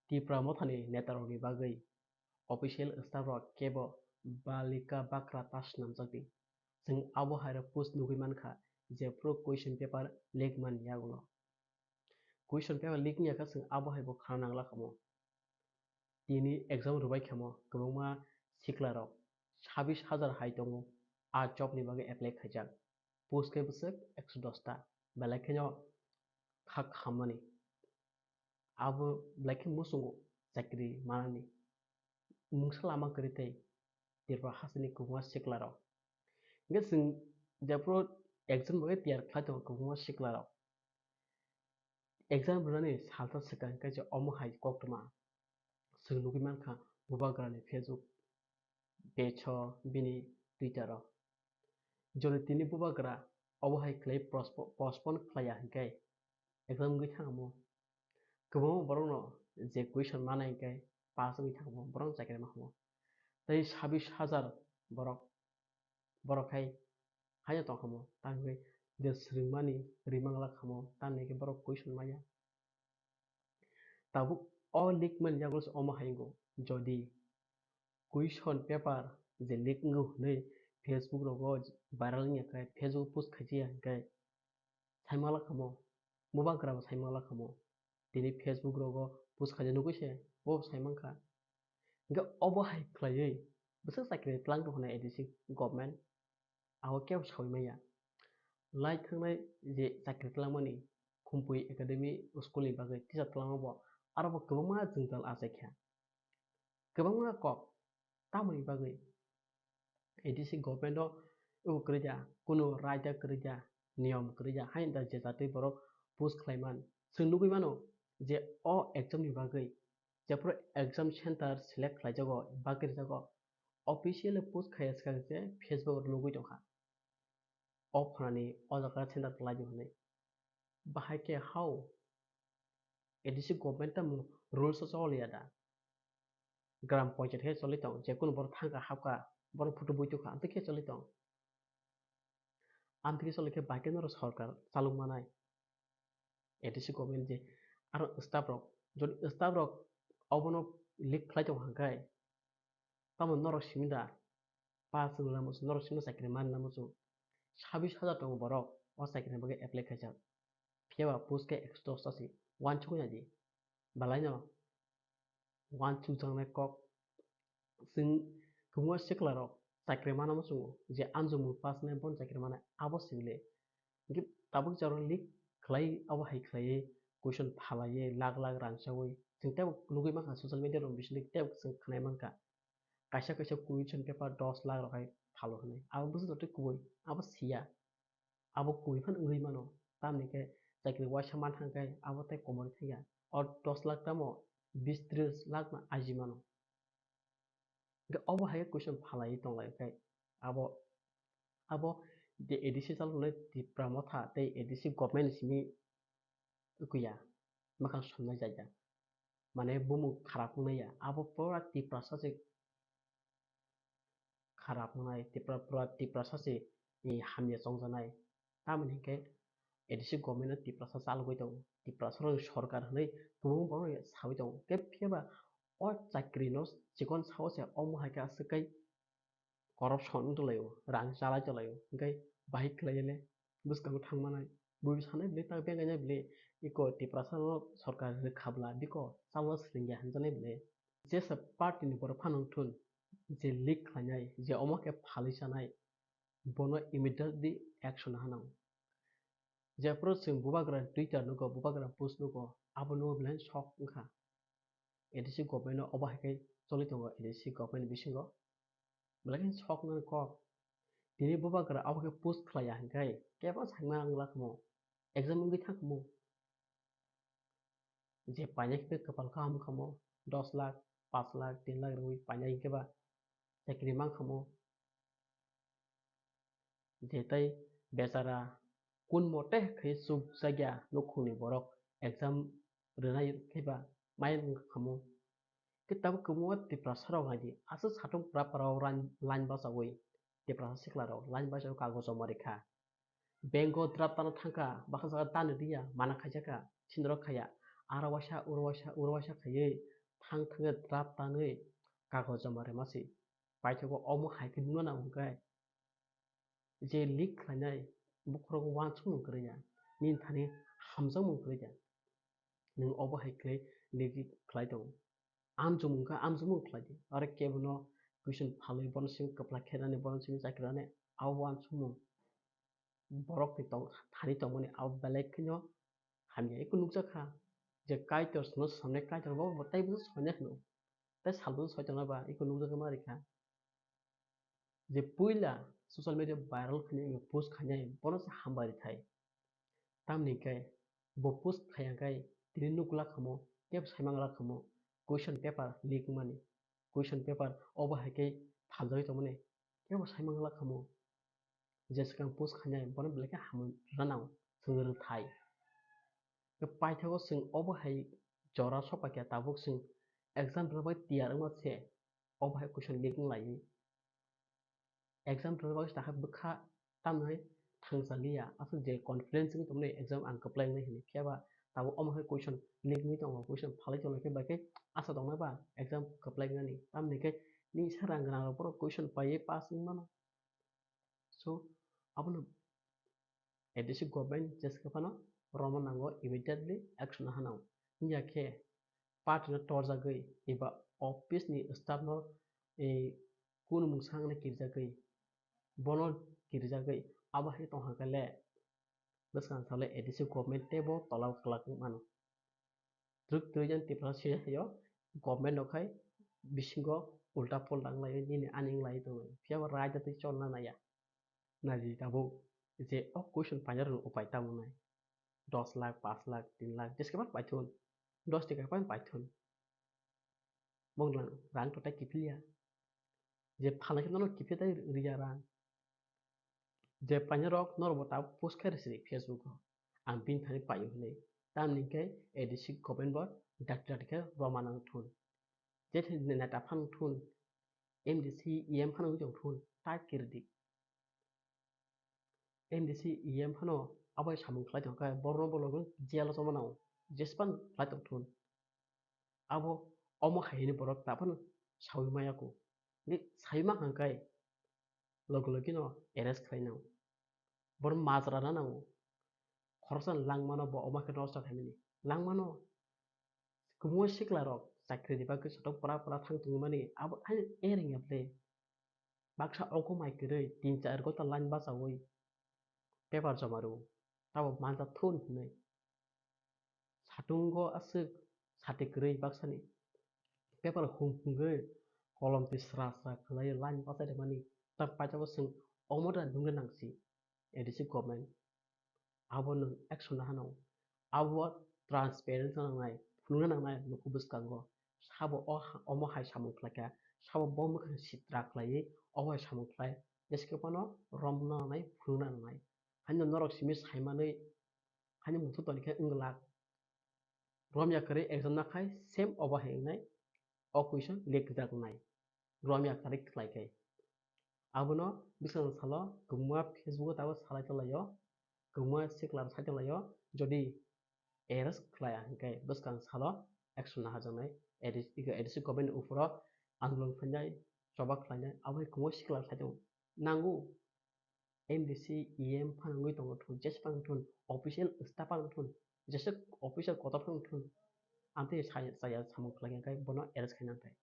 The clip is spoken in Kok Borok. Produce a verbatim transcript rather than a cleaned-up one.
Tipra Mothani netarokni bagwi official staff rok kebo balika bakra ta swnamjakdi. Chwng abo hairok post nugwi mankha, jephru question paper leak mani yagulo. Question paper leak wngya kha, chwng abo haibo khana nangla khamo. Tini exam rwbai khamo kwbangma sikla rok sabis hajar hai tongo, a job ni bagwi apply khaijak. Post khe bwswk ekso dos ta, belai kheno kha khammani. Abo belai khe muchungo chakri manani mungsa lama kwrwi tei Tripura hasteni kwbangma sikla rok. Hingkhe chwng jephru exam bagwi tiyar khlai tongo kwbangma sikla rok. Exam rwnani salsa swkang khe je omo hai koktwma chwng nugwi mankha Bubagrani Facebook page o, bini Twitter o. Jodi tini Bubagra obo hai khlai prospo-, postpone khlaiya hinkhe exam wngwi thangmo. Kwbangma borokno je question mana hinkhe pass wngwi thangmo, borok chakri ma khamo. Tei sabis hajar borok, borok hai haino tong khamo, tangwi je swrwngmani rimang la khamo, tamni khe borok question maya. Tabuk o leak mani yagulo se omo hai wngo, jodi question paper je leak wngo hwnwi Facebook rogo viral wngya khe, Facebook post khaijaya hinkhe saimang la khamo, Bubagra bo saimang la khamo, tini Facebook rogo post khaijak nugwi se bo saimang kha. Hinkhe obo hai khlaiwi bwswk chakri tlang tong hwnwi A D C government abo kebo saui manya. Lai thangnai je chakri twlangmani Khumpui Academy school ni bagwi teacher twlangma bo aro bo kwbangma jwngjal achai kha. Kwbangma kok tamoni bagwi A D C government o ebo kwrwi da, kunu raida kwrwi da, niyom kwrwi da, haino da je jatwi borok post khlai man. Chwng nugwi mano je o exam ni bagwi jephru exam center select khlaijago, bagwi rwjago, officially post khaiya swkang se Facebook o nugwi tongkha. O phanani o jaga center kwlaidi hwnwi. Bahai khe how? A D C government tamo rules o choliya da? Gram panchayat khe choli tong, jekunu borok thangkha hapkha, borok photo bui tongkha, amtwi khe choli tong. Amtwi khe choli khe bahai khe norok sorkar chalok manai. A D C government je aro staff rok, jodi staff rok obono leak khlai tong hwnkhai, tamo norok simi da, pass wngwi lama norok simi chakri man lama chwng sabis hajar tongo borok o chakri ni bagwi apply khaijak, phiya ba post khe ekso dos ta se, uansukwi naidi, belai no uansukjaknai kok. Chwng kwbangma sikla rok chakri manama chwngo, je anjumung pass nai bono chakri manai abo sibile. Hingke tabuk jaro leak khlai, abo hai khlaiwi question phalaiwi lakh lakh rang chawi chwng teibo nugwi mankha social media rok bisingtwi teibo chwng khwnai mankha. Kaisa kaisa question paper dos lakh rok hai phalo hwnwi. Abo bwswk joto kubui, abo siya. Abo kubui phano wngwi mano. Tamni khe chakri waisa man thang khe abo tei komorwi thangya. O dos lakh tamo bis tris lakh no aji mano. Hingke obo hai khe question phalaiwi tonglaio khe abo, abo je A D C chalo hwnwi Tipra Motha tei A D C government ni simi wngya, mwkhang somnai jaya. Mane bumung kharap wngnai ya, abo pura Tiprasa se kharap wngnai, Tipra-, pura Tiprasa se, eh, hamya chongjanai. Tamoni hinkhe A D C government no Tiprasa chalogwi tongo, Tiprasa rokni sorkar hwnwi kwbangma borok saui tongo. Tei phiya ba o chakri no chikon sao se omo hai khe aswk kai corruption wng tonglaio, rang chalai tonglaio, hingke bahai khlaiya le bwskango thang manai. Buibo sanai bwle tak beng kainai bwle iko Tiprasa no sorkar rwkha bwla biko chalna swrwngya hinjanai bwle. Jesa party ni borok phano wngthun, je leak khlainai, je omo khe phalwi chanai, bono immediately action hanang. Jephru chwng Bubagra Twitter nugo, Bubagra post nugo, abo nugo belai sok wngkha. A D C government no obo hai khe choli tongo, A D C government bisingo belai khe sok nani kok. Tini Bubagra abo khe post khlaiya hinkhe kebo saima wngla khamo, exam wngwi thang khamo. Je painai khe kwpal kaham khamo, dos lakh, panch lakh, tin lakh rwui painai hinkhe ba chakri man khamo. Je tai bechara kun mote khe chukjakya nukhungni borok exam rwnai khe ba mai wng khamo. Khe tabuk kwbangma Tiprasa rok hai di aswk satung pra pra o line, line bachaui Tiprasa sikla rok line bachaui kagoz joma rikha. Bank o draft tano thangkha, baksa jaga tani riya, mana khaijaka, sindoro khaya, aro waisa, uro waisa, uro waisa khaiwi, thang thangwi draft tanwi kagoj joma rwma se. Paithago omo hai khe nukna nango hwnkhe je leak khlainai bokhorogo uansukmung kwrwi ya, nini thani hamjakmung kwrwi ya, nwng obo hai khlai leak khlai tongo. Amchukmung khe amchukmung khlai di, aro kebono question phalwi bono simi kwplai khenani bono simi chakirani abo uansukmung borokni tong thani tongmani abo belai kheno hamya. Eko nukjakha je Kaitor chwngno samnai Kaitor bo tei bo soinai hwno, tei salbo soi tongna ba eko nukjakma rikha. Je puila social media viral khainai post khainai bono se hambai rithai. Tamni khe bo post khaiya khe tini nukla khamo kebo saimang la khamo question paper leak mani, question paper obo hai khe phaljagwi tongmani kebo saimang la khamo. Je swkang post khainai bono belai khe hamwi rwna nango chwng rwthai. Paithago chwng obo hai jora sopakya tabuk chwng exam rwna bai tiyar wngma se obo hai question leak wng lai. Exam rwna bagwi se takha bwkha tamni thangsa liya, aswk je confidence wngwi tongmani exam ang kwplai wngnai hwnwi, phiya ba tabuk omo hai question leak wngwi tongo, question phalwi tongnaikhe bai khe asa tongna ba exam kwplai wngnani, tamni khe nini sa rang gwnang rok bohrok question paiwi pass wng mano. So abono A D C government jesa khe phano romna nango, immediately action hano. Wngya khe party no torjagwi eba office ni staff no, eh, kunu mungsa wngna kirjagwi, bono kirjagwi abo hai tongkha khe le bwskang salo A D C government teibo tola kwlak wng mano. Twrwk twrwi jani Tiprasa se haio government rok hai bisingo ulta pulta wng lai nini ani wng lai tongo, phiya bo raida twi cholna naiya. Naidi tabuk je o question painai rok upai tamo nai, dos lakh, paanch lakh, tin lakh, jesa khe phano paithun, dos taka phano paithun. Bong rang, rang to tai kiphilya. Je phalai khe nono kiphilya tai riya rang. Je painai rok norok bo tabuk post khe rwsiri Facebook o. Ang bini thani paio hwnwi. Tamni khe A D C government bo dakti dakti khe roma nang thun. Je thai neta phano thun. M D C E M phano wngwi tong thun. Tai kirdi. M D C E M phano abo hai samung khlai tongkha, borno bo logo jail o chongma nango, jespan khlai tongthun. Abo omo hai hwnwi borok ta phano saui maya kho. Hwnwi saui mankha hwnkhai logi logi no arrest khlai nango. Borok majra na nango. Khoroksa langmano bo omo khe nosto khaimani. Langmano kwbangma sikla rok chakri ni bagwi sotok pora pora thang tongmani abo ani ereng ya ble. Baksa ongkhormai kwrwi tin char ghonta line bachaui paper joma rwo, tabuk manja thun hwnwi. Satungo aswk sati kwrwi baksani paper hum hungwi kolom twi sra sra khlaiwi line bachai rwmani tak paithago chwng omo da nungna nangsi A D C government. Abo nwng action na hano. Abo transparent na nangnai, phunukna nangnai nukhu bwskango. Sabo o ha-, omo hai samung khlaikha, sabo bo mwkhang sitra khlaiwi omo hai samung khlai. Jesa khe phano romna nangnai, phunukna nangnai. Haino norok simi saimanwi, haino muthung toni khe wng glak. Romya kwrwi exam nakhai same obo hai wngnai, o question leak rijak wngnai. Romya kwrwi khlai khe. Abono bwskang salo kwbangma Facebook o tabuk salai tonglaio, kwbangma sikla rok sai tonglaio, jodi arrest khlaiya hwnkhe bwskang salo action naharjaknai, A D C, A D C government ni uphuro andolon khlainai, choba khlainai, abo hai kwbangma sikla rok sai tongo. Nango M D C, E M phano wngwi tongo thun, jesa phano thun, official staff phano thun, jesa official kotor phano thun. Amtwi saya, saya samung khlai khe bono arrest khaina thai.